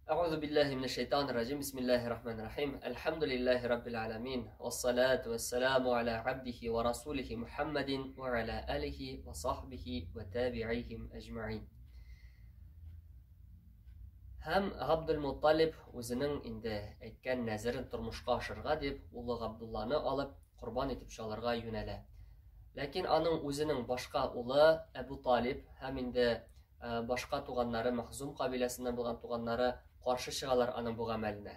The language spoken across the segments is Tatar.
أعوذ بالله من الشيطان الرجيم بسم الله الرحمن الرحيم الحمد لله رب العالمين والصلاة والسلام على عبده ورسوله محمد وعلى آله وصحبه وتابعيهم أجمعين Һәм Габдулмуталиб үзенең инде әйткән нәзерен тормышка ашырга дип, улы Габдулланы алып, корбан итеп чалырга юнәлә. Ләкин аның үзенең башка улы Әбу Талиб һәм инде башка туганнары, Махзум кабиләсеннән булган туганнары каршы чыгалар аның бу гамәленә.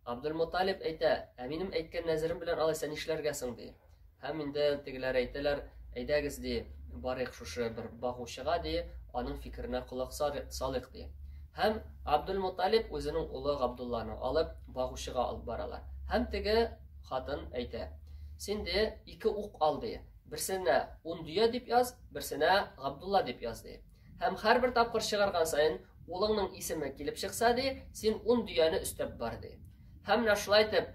Абдулмуталиб әйтә, ә минем әйткән нәзерем белән алайса нишләргә соң, ди. Һәм инде тегеләр әйтәләр, әйдәгез, ди, барыйк шушы бер багучыга, ди, аның фикеренә колак салыйк, ди. Һәм Абдулмуталиб үзенең улы Габдулланы алып, багучыга алып баралар. Һәм теге хатын әйтә, син, ди, ике ук ал, ди. Берсенә ун дөя дип яз, берсенә Габдулла дип яз, ди. Һәм һәрбер тапкыр чыгарган саен улыңның исеме килеп чыкса, ди, син ун дөяне өстәп бар, ди. Һәм менә шулай итеп,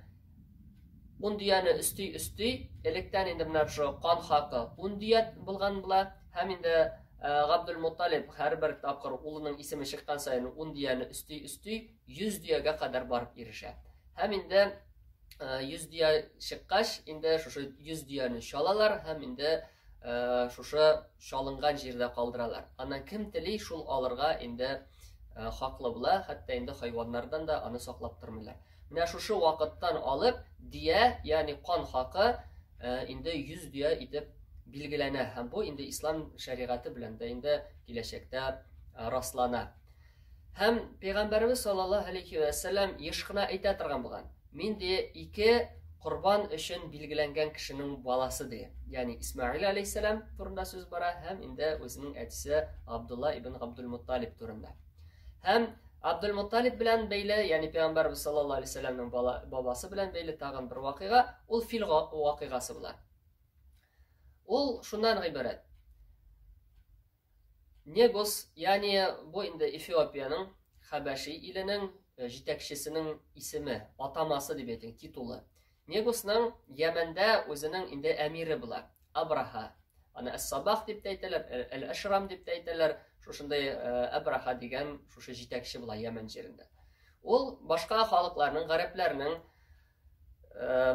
ун дөяне өсти-өсти, электән инде менә шул кан хакы ун дөя булган була, һәм инде Габдул Мутталиб һәрбер тапкыр улының исеме чыккан саен ун дөяне өсти-өсти, 100 дөягә кадәр барып ирешә. Һәм инде 100 дөя чыккач, инде шушы 100 дөяне чалалар һәм инде шушы чалынган җирдә калдыралар. Аннан кем тели, шул алырга инде хаклы була, хәтта инде хайваннардан да аны саклап тормыйлар. Менә шушы вакыттан алып дия, ягъни кан хакы инде 100 дөя итеп билгеләнә һәм бу инде ислам шәригате белән дә инде киләчәктә раслана. Һәм пәйгамбәребез саллаллаһу алейхи ва сәлләм еш кына әйтә торган булган. Мин ди ике корбан өчен билгеләнгән кешенең баласы ди. Ягъни Исмаил алейхиссалам турында сүз бара һәм инде үзенең әтисе Абдулла ибн Габдул Мутталиб турында. Һәм Абдул Мутталиб белән бәйле, ягъни пәйгамбәребез саллаллаһу алейхи ва сәлләмнең бабасы белән бәйле тагын бер вакыйга, ул фил вакыйгасы була. Ул шуннан гыйбарәт. Негус, ягъни бу инде Эфиопиянең, Хәбәши иленең җитәкчесенең исеме, атамасы дип әйтик, титулы. Негусның Йәмәндә үзенең инде әмире була, Абраһа. Аны Әс-Сабах дип тә әйтәләр, Әл-Әшрам дип тә әйтәләр. Шушындай Абраһа дигән шушы җитәкче була Йәмән җирендә. Ул башка халыкларның, гарәпләрнең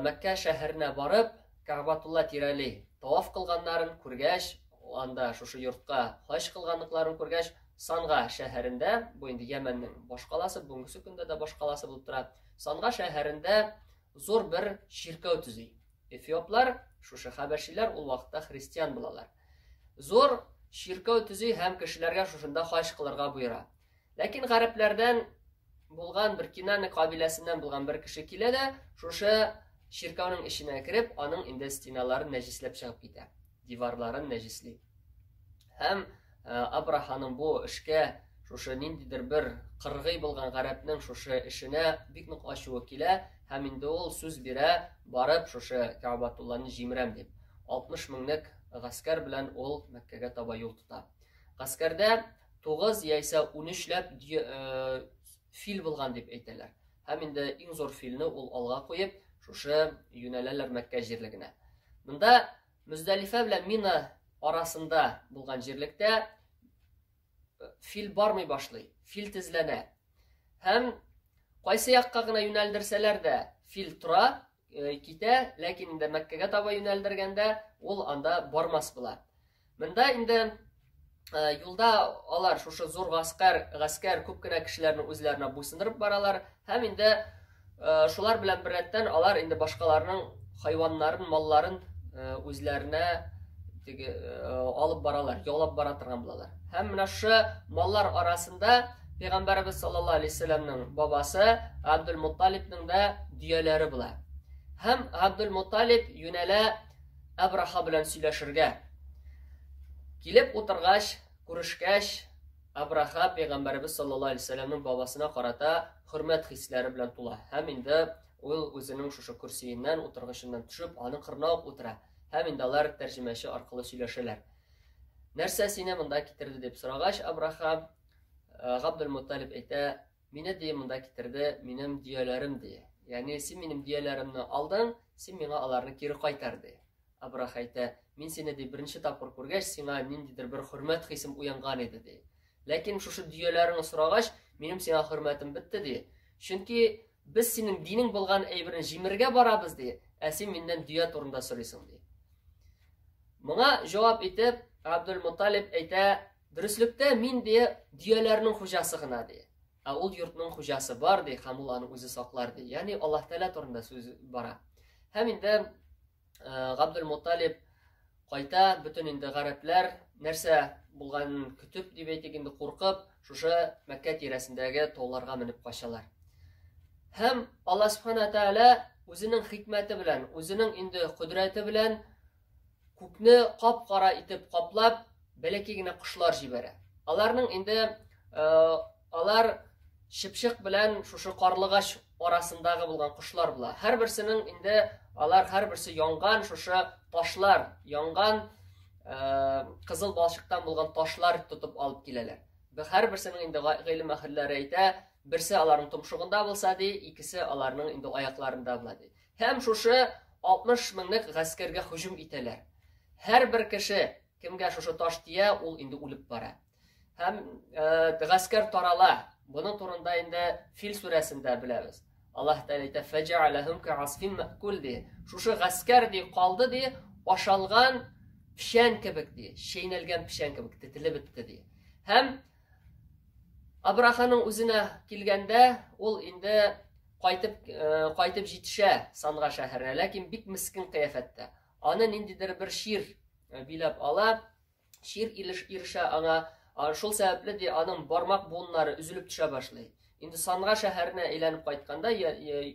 Мәккә шәһәренә барып, Кәгъбатулла тирәли таваф кылганнарын күргәч, анда шушы йортка хаҗ кылганлыкларын күргәч, Санга шәһәрендә, бу инде Йәмәннең башкаласы, бүгенге көндә дә башкаласы булып тора. Санга шәһәрендә зур бер чиркәү төзи. Эфиоплар, шушы хәбәшиләр ул вакытта христиан булалар. Зур чиркәү төзи һәм кешеләргә шушында хаҗ кылырга боера. Ләкин гарәпләрдән булган бер Кинана кабиләсеннән булган бер кеше килә дә, шушы чиркәүнең эченә кереп, аның инде стеналарын нәҗисләп чыгып китә. Диварларын нәҗисли. Һәм Абраханың бу эшкә шушы ниндидер бер кыргый булган гарәпнең шушы эшенә бик нык ачуы килә һәм инде ул сүз бирә, барып шушы Кәгъбатулланы җимерәм дип. 60 меңлек гаскәр белән ул Мәккәгә таба юл тота. Гаскәрдә 9 яисә 13 ләп фил булган дип әйтәләр. Һәм инде иң зур филне ул алга куеп, шушы юнәләләр Мәккә җирлегенә. Монда Мөздәлифә белән Мина арасында булган җирлектә фил бармый башлый, фил тезләнә. Һәм кайсы якка гына юнәлдерсәләр дә, фил тора, китә, ләкин инде Мәккәгә таба юнәлдергәндә ул анда бармас була. Монда инде юлда алар шушы зур гаскәр, гаскәр күп кенә кешеләрне үзләренә буйсындырып баралар һәм инде шулар белән беррәттән алар инде башкаларның хайваннарын, малларын үзләренә теге алып баралар, ялап бара торган булалар. Һәм менә шушы маллар арасында Пәйгамбәребез саллаллаһу алейһи вәсәлләмнең бабасы Абдул Мутталибның да дөяләре була. Һәм Абдул Мутталиб юнәлә Әбраха белән сөйләшергә. Килеп утыргач, күрешкәч, Әбраха пәйгамбәребез саллаллаһу алейһи вәсәлләмнең бабасына карата хөрмәт хисләре белән тула. Һәм инде ул үзенең шушы көрсиеннән, утыргычыннан төшеп, аның кырына ук утыра. Һәм инде алар тәрҗемәче аркылы сөйләшәләр. Нәрсә сине монда китерде дип сорагач, Абраха Габдул-Мутталиб әйтә, мине ди монда китерде минем дөяләрем ди. Ягъни син минем дөяләремне алдың, син миңа аларны кире кайтар ди. Абраха әйтә, мин сине ди беренче тапкыр күргәч, сиңа ниндидер бер хөрмәт хисем уянган иде ди. Ләкин шушы дөяләреңне сорагач, минем сиңа хөрмәтем бетте, ди. Чөнки без синең динең булган әйберне җимергә барабыз, ди, ә син миннән дөя турында сорыйсың, ди. Моңа җавап итеп, Абдул-Муталиб әйтә, дөреслектә мин, ди, дөяләрнең хуҗасы гына, ди. Ә ул йортның хуҗасы бар, ди, һәм ул аны үзе саклар, ди. Ягъни Аллаһ Тәгалә турында сүз бара. Һәм инде Габдул-Муталиб кайта, бөтен инде гарәпләр нәрсә булганын көтеп, дип әйтик инде, куркып, шушы Мәккә тирәсендәге тауларга менеп качалар. Һәм Аллаһ Субхана Тәгалә үзенең хикмәте белән, үзенең инде кодрәте белән күкне кап-кара итеп каплап, бәләкәй генә кошлар җибәрә. Аларның инде алар чыпчык белән шушы карлыгач арасындагы булган кошлар була. Һәрберсенең инде алар һәрберсе янган шушы ташлар, янган кызыл балчыктан булган ташлар тотып алып киләләр. Һәрберсенең инде гыйлем әһелләре әйтә, берсе аларның томшыгында булса ди, икесе аларның инде аякларында була ди. Һәм шушы 60 меңлек гаскәргә һөҗүм итәләр. Һәрбер кеше, кемгә шушы таш тия, ул инде үлеп бара. Һәм э, гаскәр тарала. Буның турында инде Фил сүрәсендә беләбез. Аллаһ Тәгалә әйтә, "Фәҗәаләһум кәасфин мәкүл" ди. Шушы гаскәр ди калды ди, ашалган печән кебек ди, чәйнәлгән печән кебек тетелеп бетте ди. Һәм Абраханың үзенә килгәндә, ул инде кайтып э, кайтып җитешә Санга шәһәренә, ләкин бик мискен кыяфәттә. Аны ниндидер бер чир э, биләп ала, чир ирешә аңа. Шул сәбәпле ди аның бармак буыннары өзелеп төшә башлый. Инде Санга шәһәренә әйләнеп кайтканда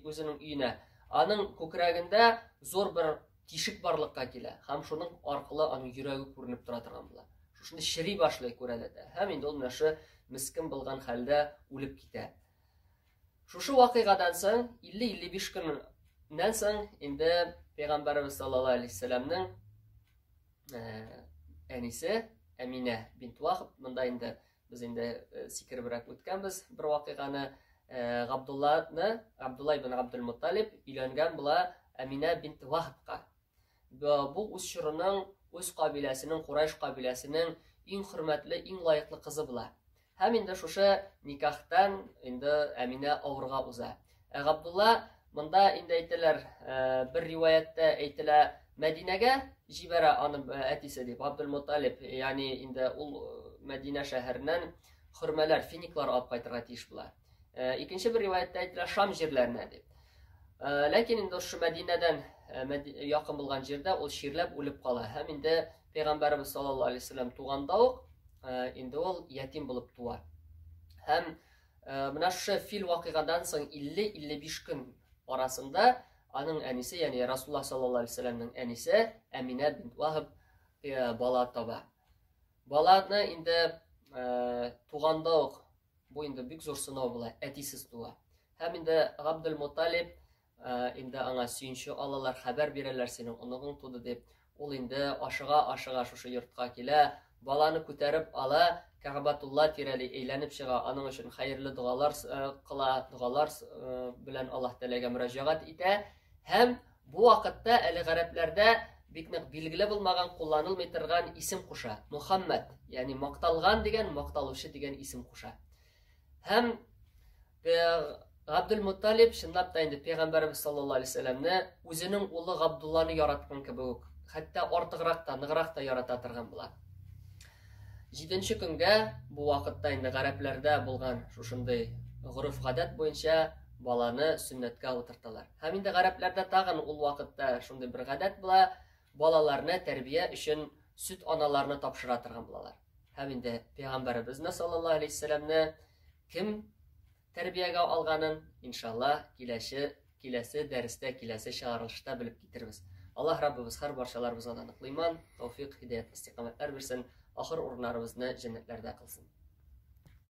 үзенең өенә, аның күкрәгендә зур бер тишек барлыкка килә һәм шуның аркылы аның йөрәге күренеп тора торган була. Шушында чери башлый күрәләтә. Һәм инде ул менә шу мискен булган хәлдә үлеп китә. Шушы вакыйгадан соң 50-55 көннән соң инде Пәйгамбәребез саллаллаһу алейһи вәсәлләмнең әнисе Әминә бинт Вахб, монда инде без инде сикеребрәк үткәнбез бер вакыйганы, Габдулланы, Габдулла ибн Абдул Мутталиб өйләнгән була Әминә бинт Вахбка. Бу үз чорының, үз кабиләсенең, Курайш кабиләсенең иң хөрмәтле, иң лаеклы кызы була. Һәм инде шушы никахтан инде Әминә авырга уза. Ә Габдулла монда инде әйтәләр, бер риваяттә әйтелә, Мәдинәгә җибәрә аны әтисе дип, Абдул Муталиб, ягъни инде ул Мәдинә шәһәреннән хөрмәләр, финиклар алып кайтырга тиеш була. Икенче бер риваяттә әйтелә Шам җирләренә дип. Ләкин инде шушы Мәдинәдән якын булган җирдә ул чирләп үлеп кала. Һәм инде Пәйгамбәребез саллаллаһу алейһи вәсәлләм туганда ук инде ул ятим булып туа. Һәм менә шушы фил вакыйгадан соң 50-55 көн арасында аның әнисе, ягъни Расулуллаһ саллаллаһу алейһи вәсәлләмнең әнисе Әминә бинт Ваһаб бала таба. Баланы инде туганда ук бу инде бик зур сынау була, әтисез туа. Һәм инде Габдул Муталиб инде аңа сөенче алалар, хәбәр бирәләр, синең оныгың туды дип. Ул инде ашыга-ашыга шушы йортка килә, баланы күтәреп ала, Кәгъбәтулла тирәли әйләнеп чыга, аның өчен хәерле догалар кыла, догалар белән Аллаһ Тәгаләгә мөрәҗәгать итә. Һәм бу вакытта әле гарәпләрдә бик нык билгеле булмаган, кулланылмый торган исем куша. Мухаммад, ягъни макталган дигән, макталучы дигән исем куша. Һәм Габдул Мутталиб чынлап та инде Пәйгамбәребез саллаллаһу алейһи вәсәлләмне үзенең улы Габдулланы яраткан кебек үк, хәтта артыграк та, ныграк та ярата торган була. Җиденче көнгә бу вакытта инде гарәпләрдә булган шушындый гореф-гадәт буенча баланы сөннәткә утырталар. Һәм инде гарәпләрдә тагын ул вакытта шундый бер гадәт була, балаларны тәрбия өчен сөт аналарына тапшыра торган булалар. Һәм инде пәйгамбәребезне саллаллаһу алейһи вәсәлләмне кем тәрбиягә алганын, иншалла, киләче киләсе дәрестә, киләсе чыгарылышта белеп китербез. Аллаһ Раббыбыз һәр барчаларыбызга да ныклы иман, тәүфик, һидәят, истикамәтләр бирсен, ахыр урыннарыбызны җәннәтләрдә кылсын.